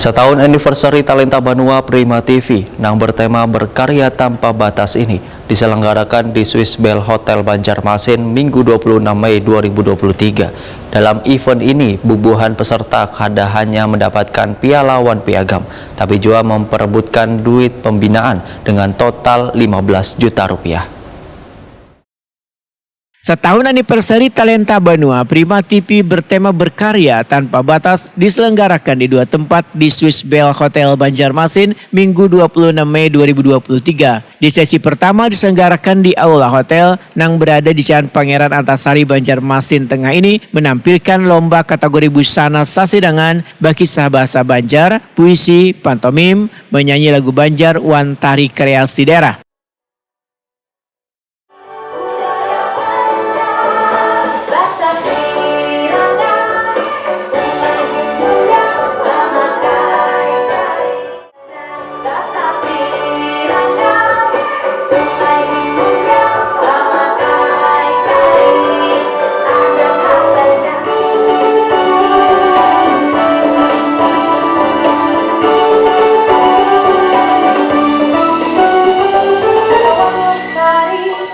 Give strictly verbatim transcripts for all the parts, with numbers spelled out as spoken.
Setahun anniversary Talenta Banua Prima T V nang bertema Berkarya Tanpa Batas ini diselenggarakan di Swiss Bell Hotel Banjarmasin, Minggu dua puluh enam Mei dua ribu dua puluh tiga. Dalam event ini, bubuhan peserta kada hanya mendapatkan piala wan piagam, tapi juga memperebutkan duit pembinaan dengan total lima belas juta rupiah. Setahun anniversary Talenta Banua, Prima T V bertema Berkarya Tanpa Batas diselenggarakan di dua tempat di Swiss Bell Hotel Banjarmasin, Minggu dua puluh enam Mei dua ribu dua puluh tiga. Di sesi pertama diselenggarakan di Aula Hotel nang berada di Jalan Pangeran Antasari, Banjarmasin Tengah ini menampilkan lomba kategori busana sasidangan, bakisah bahasa Banjar, puisi, pantomim, menyanyi lagu Banjar, wan tari kreasi daerah.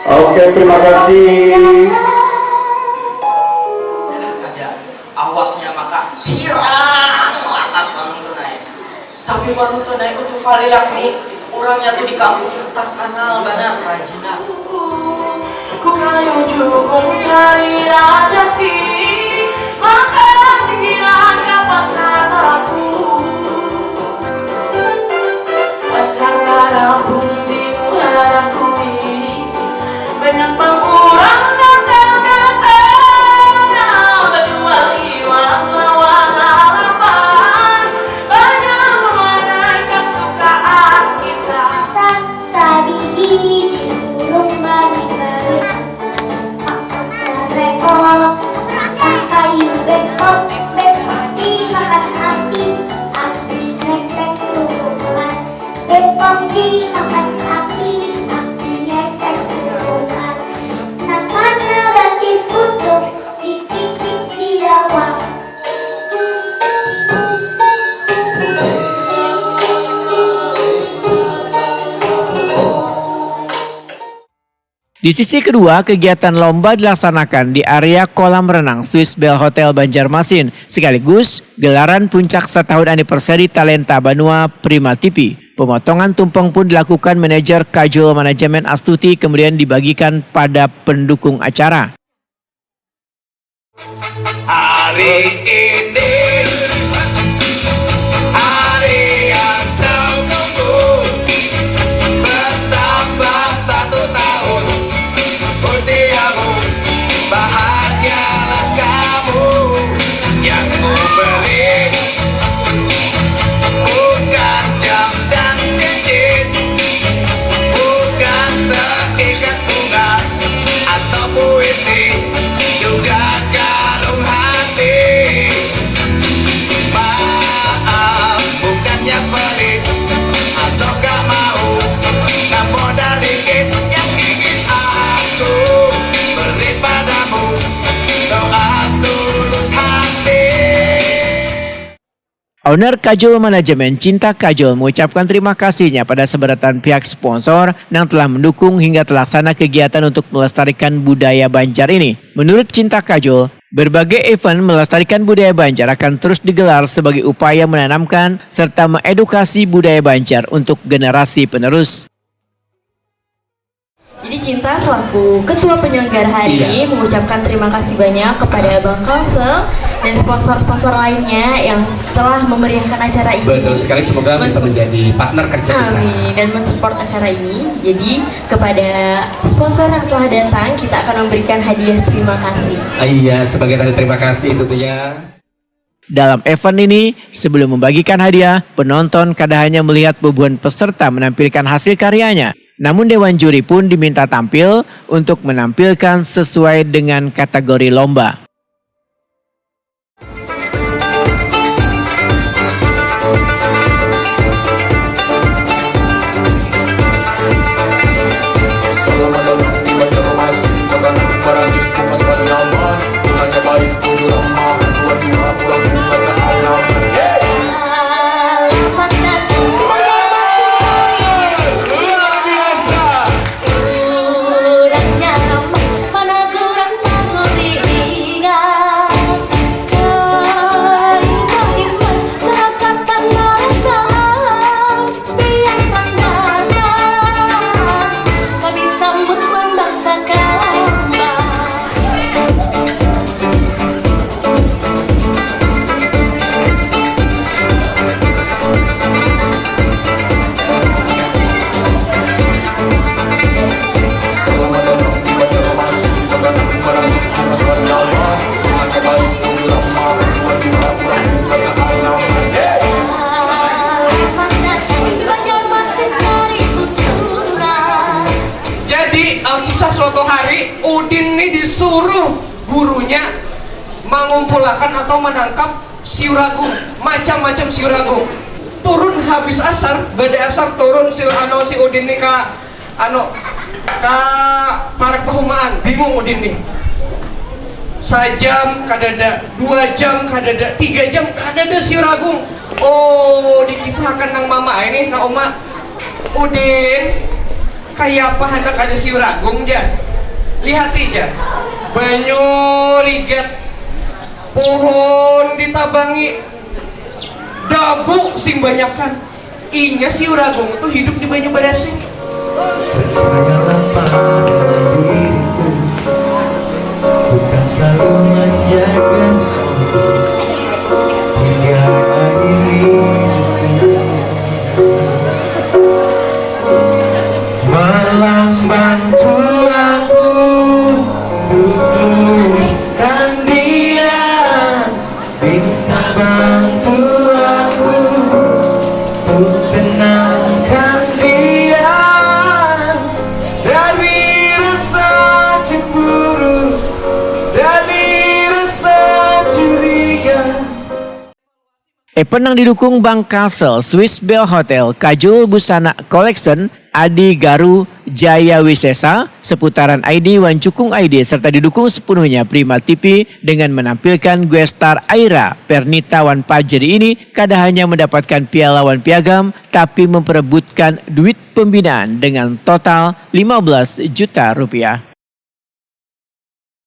Oke, terima kasih. Ada awaknya maka pirang lakat manonton ai. Tapi manonton ai untuk palilak ni, urangnya tu di kampung terkenal banar rajinnya. Ku kayu jukung cari rajaki, makan pinggiran ka pasar Lapu. Pasar Lapu di muara kui. Banyak pang urang datang ka sana, bajual iwak lawan lalapan. Banyak memanai kasukaan kita. Sa-, sadigi di ulun bani baru. Makan reok, makan kayu, bepok, bepok dimakan api, api netes kukuman. Bepong dimakan api, apinya cacungukan. Napa nabatis utuh, dititik di dawang. Di sisi kedua, kegiatan lomba dilaksanakan di area kolam renang Swiss Bell Hotel Banjarmasin, sekaligus gelaran puncak setahun anniversary Talenta Banua Prima T V. Pemotongan tumpeng pun dilakukan manajer Kajul Manajemen Astuti, kemudian dibagikan pada pendukung acara. Hari ini, hari yang kau tunggu, bertambah satu tahun usiamu. Bahagialah kamu yang ku beri, bukan jam dan cincin, bukan seikat bunga atau puisi, juga kalung hati. Maaf, bukannya pelit atau gak mau, nah modal dikit yang ingin aku beri padamu, doa setulus hati. Owner Kajul Manajemen, Cinta Kajul, mengucapkan terima kasihnya pada seberatan pihak sponsor yang telah mendukung hingga terlaksana kegiatan untuk melestarikan budaya Banjar ini. Menurut Cinta Kajul, berbagai event melestarikan budaya Banjar akan terus digelar sebagai upaya menanamkan serta mengedukasi budaya Banjar untuk generasi penerus. Jadi Cinta selaku ketua penyelenggara hari Iya. ini mengucapkan terima kasih banyak kepada Abang Kalsel dan sponsor-sponsor lainnya yang telah memeriahkan acara ini. Betul sekali, semoga bisa Men- menjadi partner kerja kita. Amin. Dan mensupport acara ini. Jadi kepada sponsor yang telah datang, kita akan memberikan hadiah terima kasih. Ah, iya, sebagai tanda terima kasih tentunya. Dalam event ini, sebelum membagikan hadiah, penonton kada hanya melihat bubuhan peserta menampilkan hasil karyanya, namun dewan juri pun diminta tampil untuk menampilkan sesuai dengan kategori lomba. Suruh gurunya mangumpulakan atau manangkap siuragung, macam-macam siuragung. Turun habis asar, bada asar turun si anu si Udin ni ka anu ka parak pahumaan, bingung Udin ni. Sajam kadada, dua jam kadada, tiga jam kadada siuragung. Oh, dikisahkan nang mama ini ka uma. Udin, kayapa handak ada siuragung ja? Lihati ja. Banyu rigat, pohon ditabangi, dabu sing banyakan. Inya siuragung tu hidup di banyu barasih. Percayalah pada diriku, bukan selalu menjaga hingga akhir hidupku. Malam bantu aku untuk luluhkan dia. Bintang bantu aku untuk tenangkan dia dari rasa cemburu, dari rasa curiga. Event nang didukung Bank Castle, Swiss Bell Hotel, Kajul Busana Collection, Adi Garu, Jaya Wisesa, seputaran I D wan Cukung I D serta didukung sepenuhnya Prima T V dengan menampilkan guest star Aira, Pernita wan Pajeri ini kada hanya mendapatkan piala wan piagam tapi memperebutkan duit pembinaan dengan total lima belas juta rupiah.